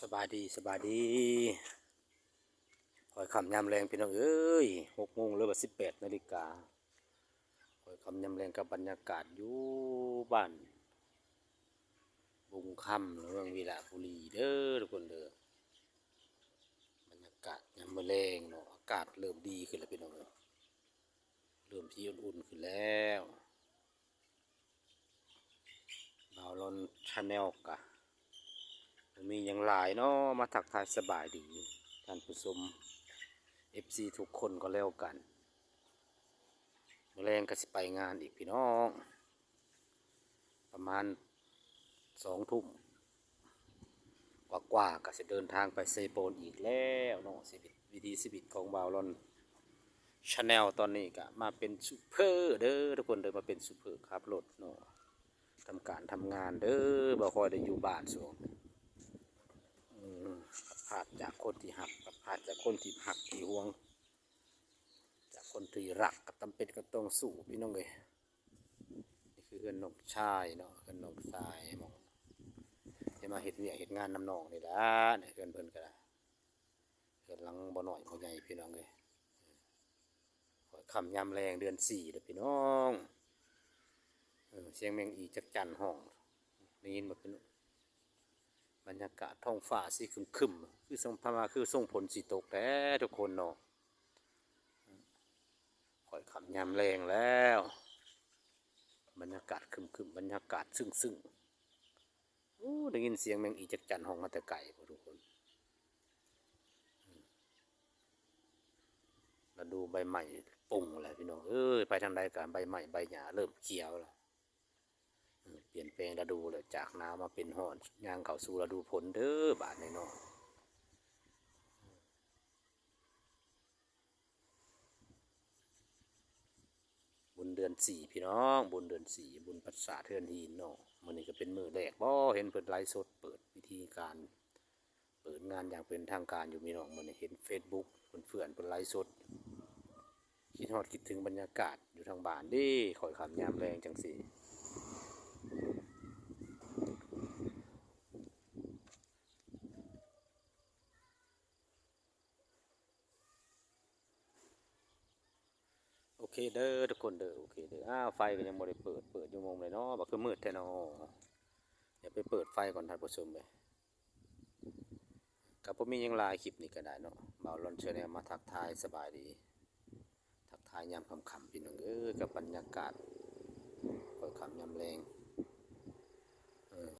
ສະບາຍດີ ສະບາຍດີ ຄ່ອຍຄ່ຳຍາມແລງພີ່ນ້ອງເອີຍ ຫົກໂມງ ຫຼືວ່າສິບແປດນາລິກາ ຄ່ອຍຄ່ຳຍາມແລງກັບບັນຍາກາດຢູ່ບ້ານບຸງຄຳ ເມືອງວິລະບູລີເດີທຸກຄົນເດີ. ບັນຍາກາດຍາມມື້ແລງເນາະ ອາກາດເລີ່ມດີຂຶ້ນແລ້ວພີ່ນ້ອງເອີຍ ເລີ່ມທີ່ອຸ່ນໆຂຶ້ນແລ້ວ. ບ່າວລອນ Channel ກະບໍ່ມີຫຍັງຫຼາຍເນາະ ມາທັກທາຍສະບາຍດີທ່ານຜູ້ຊົມ ເອັຟຊີ ທຸກຄົນກໍແລ້ວກັນ. ມື້ແລງກໍຊິໄປງານອີກພີ່ນ້ອງ ປະມານສອງທຸ່ມ ກວ່າໆ ກໍຊິເດີນທາງໄປເຊໂປນອີກແລ້ວເນາະ. ຊີວິດ ວິຖີຊີວິດຂອງບ່າວລອນ Channel ຕອນນີ້ກໍມາເປັນໂຊເຟີເດີທຸກຄົນເດີ ມາເປັນໂຊເຟີຂັບລົດເນາະ ທຳການທຳງານເດີ ບໍ່ຄ່ອຍໄດ້ຢູ່ບ້ານຊ່ວງ ອືມ ພັດພາກຈາກຄົນທີ່ຮັກ ພັດພາກຈາກຄົນທີ່ຮັກທີ່ຫວງ ຈາກຄົນທີ່ຮັກ ກໍຈຳເປັນກໍຕ້ອງສູ້ພີ່ນ້ອງເອີຍ. ນີ້ຄືເຮືອນນ້ອງຊາຍເນາະ ເຮືອນນ້ອງຊາຍ ໝ່ອງທີ່ມາເຮັດວຽກເຮັດງານນຳນ້ອງນີ້ລະ ນີ້ເຮືອນເພິ່ນກໍໄດ້ ເຮືອນຫຼັງບໍ່ນ້ອຍບໍ່ໃຫຍ່ພີ່ນ້ອງເອີຍ. ຄ່ອຍຄ່ຳຍາມແລງເດືອນສີ່ເດີພີ່ນ້ອງ ເອີ ສຽງແມງອີຈັກຈັ่ນຮ້ອງ ໄດ້ຍິນບໍ່ພີ່ນ້ອງ? ບັນຍາກາດທ້ອງຟ້າສີຄຶ້ມໆ ຄືສົ່ງ ພາມາຄືສົ່ງຝົນຊິຕົກແທ້ທຸກຄົນເນາະ. ຄ່ອຍຄ່ຳຍາມແລງແລ້ວ ບັນຍາກາດຄຶ້ມໆ ບັນຍາກາດຊຶ້ງໆ. ໂອ້ ໄດ້ຍິນສຽງແມງອີຈັກຈັ່ນຮ້ອງມາແຕ່ໄກພຸ້ນທຸກຄົນ. ລະດູໃບໄມ້ປົ່ງແລ້ວພີ່ນ້ອງເອີຍ ໄປທາງໃດກໍໃບໄມ້ໃບຫຍ້າເລີ່ມຂຽວແລ້ວ. ເອີ ປ່ຽນແປງລະດູແລ້ວ ຈາກໜາວມາເປັນຮ້ອນ ຍ່າງເຂົ້າສູ່ລະດູຝົນເດີບາດນີ້ເນາະ. ບຸນເດືອນສີ່ພີ່ນ້ອງ ບຸນເດືອນສີ່ ບຸນປັດສາດເຮືອນຫີນເນາະ. ມື້ນີ້ກໍເປັນມື້ແລກບໍ່ ເຫັນເພິ່ນໄລຟ໌ສົດເປີດພິທີການ ເປີດງານຢ່າງເປັນທາງການຢູ່ພີ່ນ້ອງ. ມື້ນີ້ເຫັນເຟສບຸກເພື່ອນໆ ເພິ່ນໄລຟ໌ສົດ. ຄິດຮອດຄິດເຖິງບັນຍາກາດຢູ່ທາງບ້ານເດ້ ຄ່ອຍຄ່ຳຍາມແລງຈັ່ງຊີ້. ໂອເຄເດີທຸກຄົນເດີ ໂອເຄເດີ. ອ້າວ ໄຟກໍຍັງບໍ່ໄດ້ເປີດ ເປີດຢູ່ໂມງໃດເນາະ ບັກຄືມືດແທ້ເນາະ. ດຽວໄປເປີດໄຟກ່ອນທ່ານຜູ້ຊົມເອີຍ. ກໍບໍ່ມີຫຍັງຫຼາຍ ຄລິບນີ້ກໍໄດ້ເນາະ ບ່າວລອນ Channel ມາທັກທາຍສະບາຍດີ ທັກທາຍຍາມຄ່ຳໆ ພີ່ນ້ອງເອີຍ ກັບບັນຍາກາດຄ່ອຍຄ່ຳຍາມແລງ.